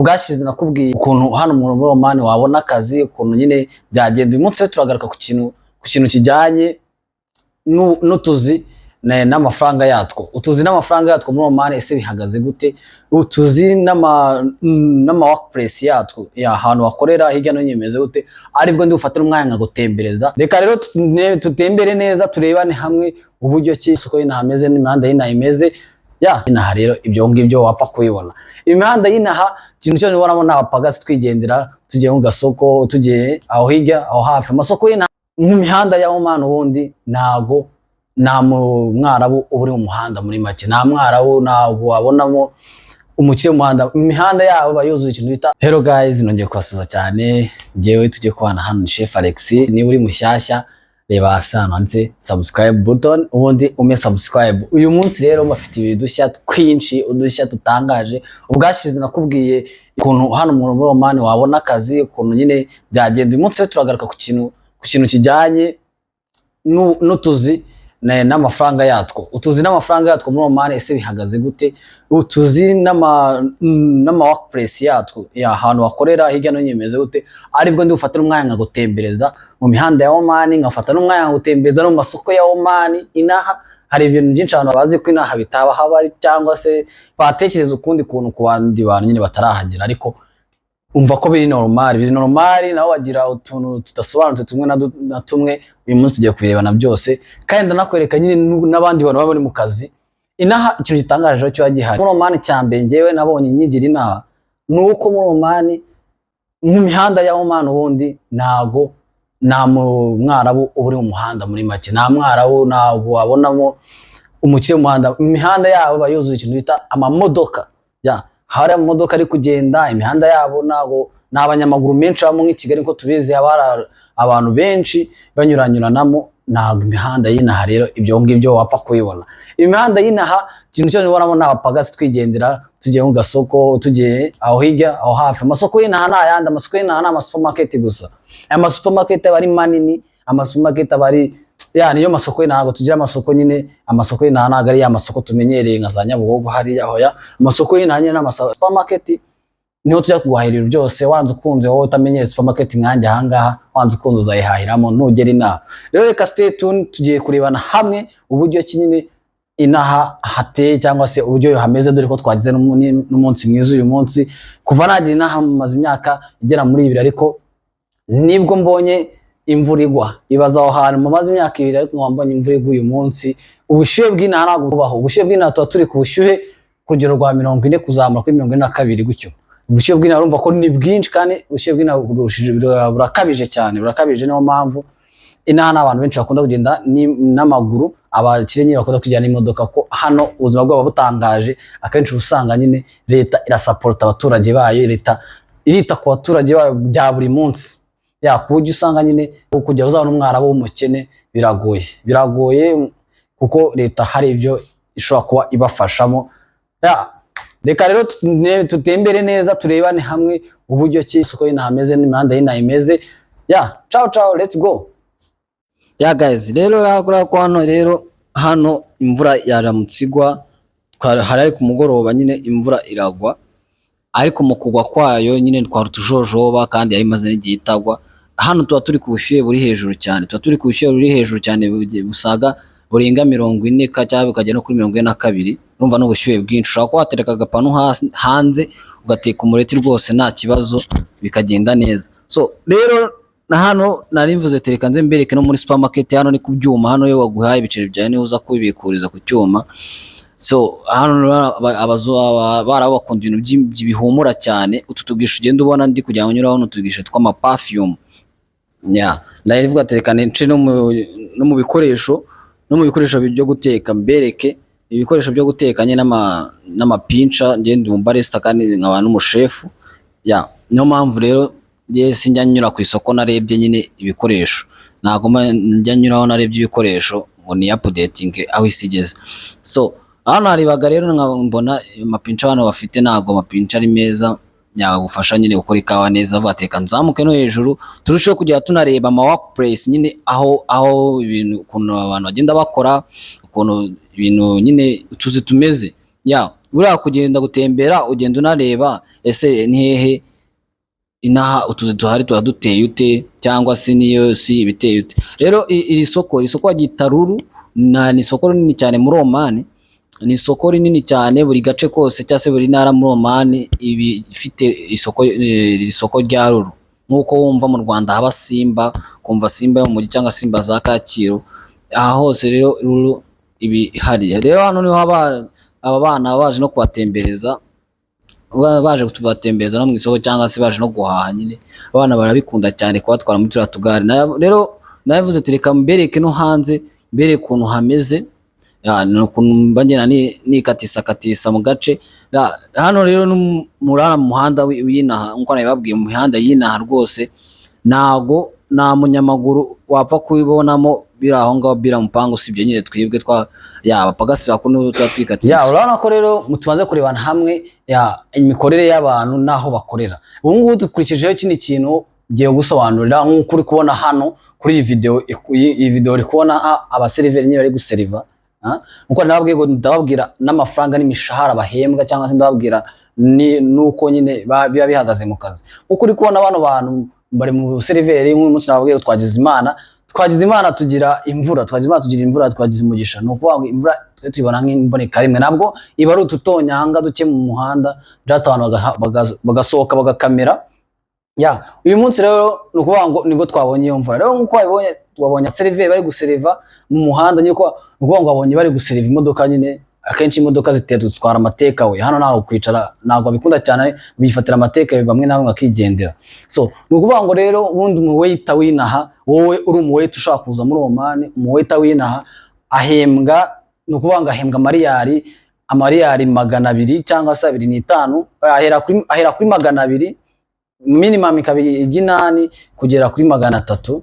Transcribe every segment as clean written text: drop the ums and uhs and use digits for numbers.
Bwashize nakubwiye ukuntu hano muri Oman wabona akazi, ukuntu nyine byagenda. Uyu munsi rero turagaruka ku kintu kijyanye n'utuzi n'amafaranga yatwo. Utuzi n'amafaranga yatwo muri Oman, ese bihagaze gute? Utuzi n'ama workplace yatwo, ya ahantu bakorera hirya no hino, bimeze gute? Aribwo ndi bufatire umwanya nkagutembereza. Reka rero tutembere neza, turebane hamwe uburyo ki isoko y'inaha hameze n'imihanda y'inaha imeze. Ya inaha rero, ibyo ngibyo wapfa kubibona. Imihanda y'inaha, ikintu cyose ubonamo ni abapagasi. Twigendera, tugiye mu gasoko, tugiye aho hirya, aho hafi amasoko y'inaha. Mu mihanda ya Oman ubundi ntago nta mwarabu uba uri mu muhanda. Muri make, nta mwarabu, ntabwo wabonamo umukire mu muhanda. Imihanda yabo iba yuzuye ikintu bita. Hello guys, nongeye kubasuhuza cyane. Njyewe tujye kubana hano ni Chef Alex. Niba uri mushyashya, reba hasi ahantu handitse subscribe button, ubundi ume subscribe. Uyu munsi rero mbafite udushya twinshi, udushya tutangaje. Ubwashize nakubwiye ukuntu hano muri Oman wabona akazi, ukuntu nyine byagenda. Uyu munsi rero turagaruka ku kintu kijyanye n'utuzi n'amafaranga yatwo. Utuzi n'amafaranga yatwo muri Oman, ese bihagaze gute? Utuzi n'ama workplace yatwo, ya ahantu bakorera hirya no hino, bimeze gute? Aribwo ndi bufatire umwanya nkagutembereza mu mihanda ya Oman, nkafata n'umwanya nkagutembereza no mu masoko ya Oman. Inaha hari ibintu byinshi abantu bazi ko inaha bitaba haba, cyangwa se batekereza ukundi kuntu ku bandi bantu nyine batarahagera, ariko umva ko biri normal, biri normal. Nabo bagira utuntu tudasobanutse tumwe na tumwe. Uyu munsi tugiye kubirebana byose, kandi ndanakwereka nyine n'abandi bantu baba bari mu kazi inaha. Ikintu gitangaje rero kiba gihari muri Oman, cya mbere njyewe nabonye nyigira inaha, ni uko muri Oman, mu mihanda ya Oman ubundi ntago nta mwarabu uba uri mu muhanda. Muri make, nta mwarabu, ntabwo wabonamo umukire mu muhanda. Imihanda yabo iba yuzuye ikintu bita amamodoka. Ya hari amamodoka ari kugenda. Imihanda yabo ntago ni abanyamaguru menshi babamo nk'i Kigali, nko tubizi haba hari abantu benshi banyuranyuranamo. Ntabwo imihanda y'inaha rero, ibyo ngibyo wapfa kubibona. Imihanda y'inaha, ikintu cyose ubonamo ni abapagasi. Twigendera, tugiye mu gasoko, tugiye aho hirya, aho hafi amasoko y'inaha ni ayandi. Amasoko y'inaha ni amasupamaketi gusa. Aya masupamaketi aba ari manini, amasupamaketi aba ari ya niyo masoko y'inaha. Ntabwo tugira amasoko nyine, amasoko y'inaha ntabwo ari ya masoko tumenyereye nka za Nyabugogo hariya. Hoya, amasoko y'inaha nyine ni amasupamaketi, niho tujya guhahira ibintu byose. Wanze ukunze, wowe utamenyereye supermarket nkanjye ahangaha, wanze ukunze uzayihahiramo nugera inaha. Rero reka stay tuned, tugiye kurebana hamwe uburyo ki nyine inaha hateye cyangwa se uburyo hameze, dore ko twagize n'umunsi mwiza uyu munsi. Kuva nagira inaha, maze imyaka igera muri 2, ariko nibwo mbonye imvura igwa. Ibaza aho hantu mumaze imyaka 2, ariko nkaba mbonye imvura igwa uyu munsi. Ubushyuhe bw'inaha ntabwo bubaho. Ubushyuhe bw'inaha, tuba turi ku bushyuhe ku rugero rwa 40 kuzamura kuri 42 gutyo. Ubushyuhe bw'inaha urumva ko ni bwinshi, kandi ubushyuhe bw'inaha burakabije cyane, burakabije. Niyo mpamvu inaha n'abantu benshi bakunda kugenda n'amaguru, abakire nyine bakunda kujyana n'imodoka, ko hano ubuzima bwabo butangaje. Akenshi uba usanga nyine leta irasupporta abaturage bayo, leta irita ku baturage bayo bya buri munsi, ya ku buryo usanga nyine kujya uzabona umwarabu w'umukene biragoye, biragoye, kuko leta hari ibyo ishobora kuba ibafashamo. Ya, reka rero tutembere neza, turebane hamwe uburyo ki isoko y'inaha hameze n'imihanda y'inaha imeze. Ya, ciao ciao, let's go. Ya guys, rero urabona ko hano rero, hano imvura yaramutse igwa. Hari ari ku mugoroba nyine, imvura iragwa, ariko mu kugwa kwayo nyine twari utujojoba, kandi yari imaze n'igihe itagwa. Hano tuba turi ku bushyuhe buri hejuru cyane, tuba turi ku bushyuhe buri hejuru cyane, busaga burenga 40 cyangwa bukagera no kuri 42. Urumva ni ubushyuhe bwinshi. Ushobora kuba watereka agapanu hasi hanze, ugateka umureti rwose nta kibazo, bikagenda neza. So rero na hano nari mvuze, tereka nze mbereke no muri supermarket. Hano ni ku byuma. Hano iyo baguhaye ibiceri byawe, niho uza kubibikuriza ku cyuma. So hano rero abarabu bakunda ibintu bihumura cyane. Utu tugisho ugenda ubona ndi kugira ngo nyuraho ni utugisho tw'ama perfume. Ya, nari mvuga ati reka nce no mu bikoresho byo guteka, mbereke ibikoresho byo guteka nyine n'amapinca. Njye ndi umubarista kandi nkaba n'umushefu. Ya, niyo mpamvu rero njye sinjya nyura ku isoko narebye nyine ibikoresho, ntabwo njya nyuraho narebye ibikoresho ngo ni updating aho isi igeze. So hano harebaga rero mbona amapinca hano bafite, ntabwo amapinca ari meza yagufasha nyine gukora ikawa neza. Avuga ati reka nzamuke no hejuru, turusheho kujya tunareba ama workplace nyine, aho ibintu, ukuntu abantu bagenda bakora, ukuntu ibintu nyine utuzi tumeze. Ya, Buriya kugenda gutembera, ugenda unareba ese ni hehe inaha utuzu duhari tuba duteye ute, cyangwa se niyo si ibiteye ute. Rero iri soko baryita Lulu, ni isoko rinini cyane muri Oman. Ni isoko rinini cyane, buri gace kose cyangwa se buri ntara muri Oman iba ifite isoko, iri soko rya Lulu. Nk'uko wumva mu Rwanda haba Simba, kumva Simba yo mu mujyi cyangwa Simba za Kacyiru, aha hose rero Lulu iba ihari. Rero hano niho haba aba bana baje no kubatembereza, baje kubatembereza no mu isoko cyangwa se baje no guhaha nyine. Abana barabikunda cyane kubatwara muri turiya tugare. Rero navuze ati reka mbereke no hanze, mbereke ukuntu hameze. Ya, ni ukuntu mba ngenda nikatisa katisa mu gace. Ya, hano rero ni muri mu muhanda w'inaha, nk'uko nabibabwiye, mu mihanda y'inaha rwose ntago nta munyamaguru wapfa kubibonamo biri aho ngaho bira mupangu, usibye nyine twebwe twa ya abapagasi bakuru tuba twikatisa. Ya, urabona ko rero tumaze kurebana hamwe ya imikorere y'abantu n'aho bakorera. Ubu ngubu dukurikijeho ikindi kintu ngiye gusobanurira, nk'uko uri kubona hano kuri iyi video. Iyi video uri kubona abaseriveri nyine bari guseriva. Nkuko nababwiye ngo ndababwira n'amafaranga n'imishahara bahembwa, cyangwa se ndababwira nuko nyine biba bihagaze mu kazi. Nkuko uri kubona bano bantu bari mu buseriveri, nk'uyu munsi nababwiye ngo twagize Imana tugira imvura, twagize Imana tugira imvura, twagize umugisha. Ni ukuvuga ngo imvura twe tuyibona nk'imboneka rimwe, ntabwo iba ari ututonyanga duke mu muhanda, just abantu bagasohoka bagakamera. Ya, uyu munsi rero ni ukuvuga ngo nibwo twabonye iyo mvura. Rero nk'uko wabibonye, twabonye seriveri bari guseriva mu muhanda nyine, ni ukuvuga ngo babonye bari guseriva imodoka nyine. Akenshi imodoka zitera zitwara amateka we hano ntabwo kwicara ntabwo babikunda cyane, bifatira amateka bamwe na bamwe bakigendera. So ni ukuvuga ngo rero ubundi umuwaiter w'inaha, wowe uri umuwaiter ushaka kuza muri Oman, umuwaiter w'inaha ahembwa, ni ukuvuga ngo ahembwa amariyari 200 cyangwa se 2.5, ahera kuri 200 minimum, ikaba ijya inani kugera kuri 300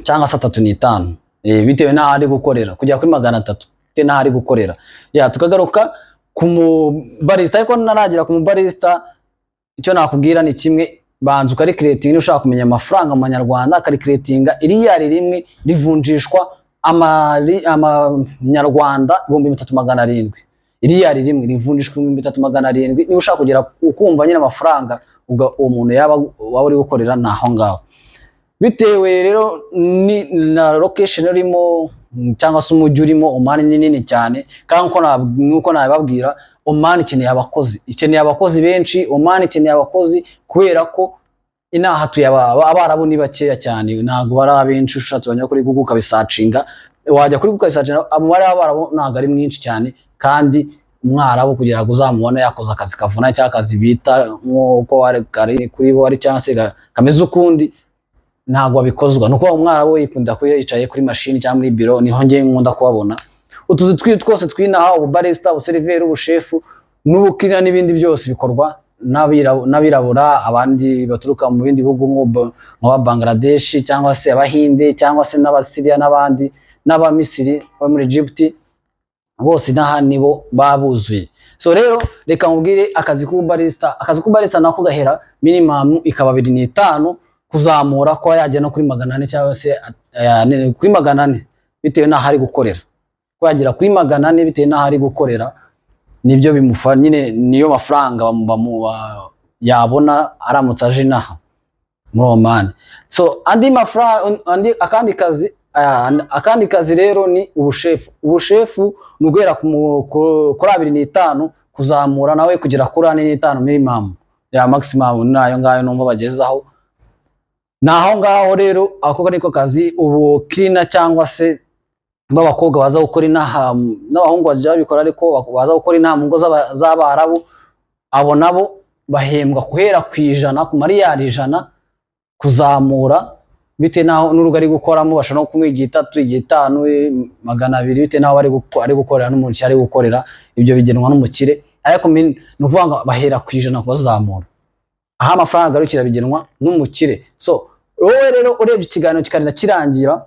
cyangwa se 3.5, bitewe n'aho ari gukorera, kugera kuri 300 bitewe n'aho ari gukorera. Ya, tukagaruka ku mubarista. Ariko naragera ku mubarista, icyo nakubwira ni kimwe: banza ukacalculatinga. Niba ushaka kumenya amafaranga mu manyarwanda, akacalculatinga iriyari rimwe rivunjishwa amanyarwanda 3700. Iriyari rimwe rivunjishwa 3700. Niba ushaka kugera ukumva nyine amafaranga uwo muntu yaba waba uri gukorera, ni aho ngaho. Bitewe rero ni na location urimo cyangwa se umujyi urimo. Oman ni nini cyane, kandi nkuko nabibabwira, Oman ikeneye abakozi, ikeneye abakozi benshi. Oman ikeneye abakozi kubera ko inaha hatuye Abarabu ni bakeya cyane, ntabwo bari abenshi. Ushatse wajya kuri Google ukabisearchinga, wajya kuri Google ukabisearchinga, umubare w'Abarabu ntabwo ari mwinshi cyane. Kandi umwarabu kugira ngo uzamubone yakoze akazi kavuna cyangwa akazi bita nk'uko kari kuri bo ari cyangwa se kameze ukundi, ntabwo babikozwa. Ni ukuvuga umwarabu yikunda kuba yicaye kuri mashini cyangwa muri biro, niho ngiye nkunda kubabona. Utuzi twose twinaha, ububarista, ubuseriveri, ubushefu n'ubucleaner n'ibindi byose bikorwa n'abirabura, abandi baturuka mu bindi bihugu nka Bangladesh cyangwa se Abahinde cyangwa se n'Abasiriya n'abandi n'Abamisiri bo muri Egypt, bose inaha nibo babuzuye. So rero reka nkubwire akazi k'ububarista. Akazi k'ububarista nako gahera minimum ikaba 2.5 kuzamura, kuba yajya no kuri 400 cyangwa se kuri 400 bitewe n'aho ari gukorera, ko yagera kuri 400 bitewe n'aho ari gukorera. Nibyo bimufa nyine, niyo mafaranga yabona aramutse aje inaha muri Oman. So andi mafaranga, andi akandi kazi rero ni ubushefu. Ubushefu ni uguhera kuri 2.5 kuzamura nawe kugera kuri 4.5 minimum ya maximum, nayo ngayo numva bagezaho, ni aho ngaho. Rero ako niko kazi. Ubu cleaner cyangwa se b'abakobwa baza gukora inaha, n'abahungu bajya babikora, ariko baza gukora inaha mu ngo z'Abarabu, abo nabo bahembwa guhera ku 100, ku mariyari 100 kuzamura, bitewe n'aho n'urugo ari gukoramo. Bashobora no kumuha igitatu, igitanu, 200, bitewe n'aho ari gukorera n'umukire ari gukorera. Ibyo bigenwa n'umukire, ariko ni ukuvuga ngo bahera ku 100 kubazamura. Aho amafaranga agarukira bigenwa n'umukire. So wowe rero urebye ikiganiro kikarinda kirangira,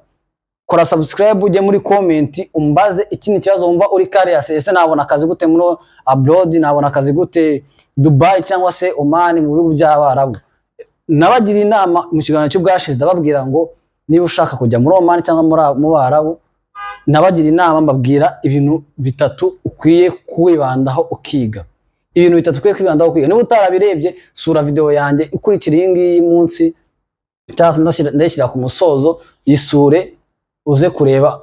kora subscribe, ujye muri comment umbaze ikindi kibazo wumva uri curious. Ese nabona akazi gute muri abroad? Nabona akazi gute Dubai cyangwa se Oman, mu bihugu by'Abarabu? Nabagira inama mu kiganiro cy'ubwashize, ndababwira ngo niba ushaka kujya muri Oman cyangwa mu Barabu, Nabagira inama, mbabwira ibintu bitatu ukwiye kwibandaho ukiga, ibintu bitatu ukwiye kwibandaho ukiga. Niba utarabirebye, sura video yanjye ikurikira iyi ngiyi munsi, cyangwa se ndayishyira ku musozo, isure uze kureba.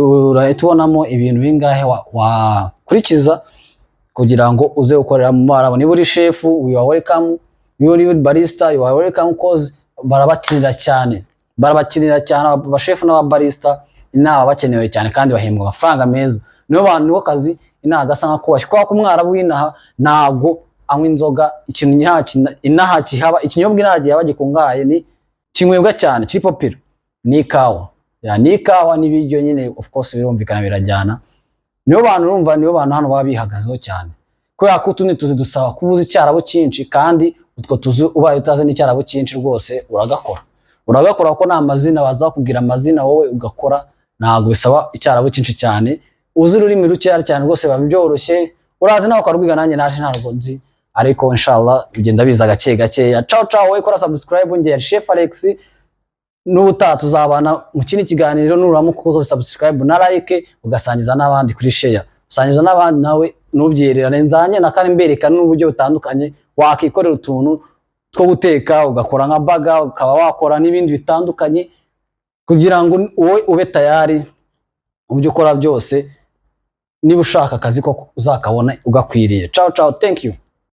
Urahita ubonamo ibintu bingahe wakurikiza kugira ngo uze gukorera mu Barabu. Niba uri chef, you are welcome. Niba uri barista, you are welcome, 'cause barabakinira cyane, barabakinira cyane. Abashefu n'ababarista inaha bakenewe cyane kandi bahembwa amafaranga meza. Nibo bantu, nibo kazi inaha gasa nka kubashye, kubera ko umwarabu w'inaha ntabwo anywa inzoga. Ikintu inaha kihaba, ikinyobwa inaha gihaba gikungahaye, ni kinywebwa cyane, kiri popular, ni ikawa. Ya, ni ikawa n'ibiryo nyine, of course birumvikana, birajyana. Nibo bantu, urumva, nibo bantu hano baba bihagazeho cyane, kubera ko utundi tuzi dusaba kuba uzi Icyarabu cyinshi, kandi utwo tuzi ubaye utazi n'Icyarabu cyinshi rwose uragakora, uragakora, kuko nta mazina bazakubwira, amazina wowe ugakora. Ntabwo bisaba Icyarabu cyinshi cyane, uzi ururimi rukeya cyane rwose biba byoroshye, urazi nawe ukarwiga. Nanjye naje ntabwo nzi, ariko inshallah bigenda biza gake gakeya. Ciao ciao, wowe kora subscribe. Ngiye Chef Alex, n'ubutaha tuzabana mu kindi kiganiro. Nuramuka ukoze subscribe na like, ugasangiza n'abandi kuri share, usangiza n'abandi, nawe ntubyererane. Nzanye na kandi mbereka n'uburyo butandukanye wakikorera utuntu two guteka, ugakora nka burger, ukaba wakora n'ibindi bitandukanye, kugira ngo wowe ube tayari mu byo ukora byose. Niba ushaka akazi koko uzakabona ugakwiriye. Ciao ciao, thank you.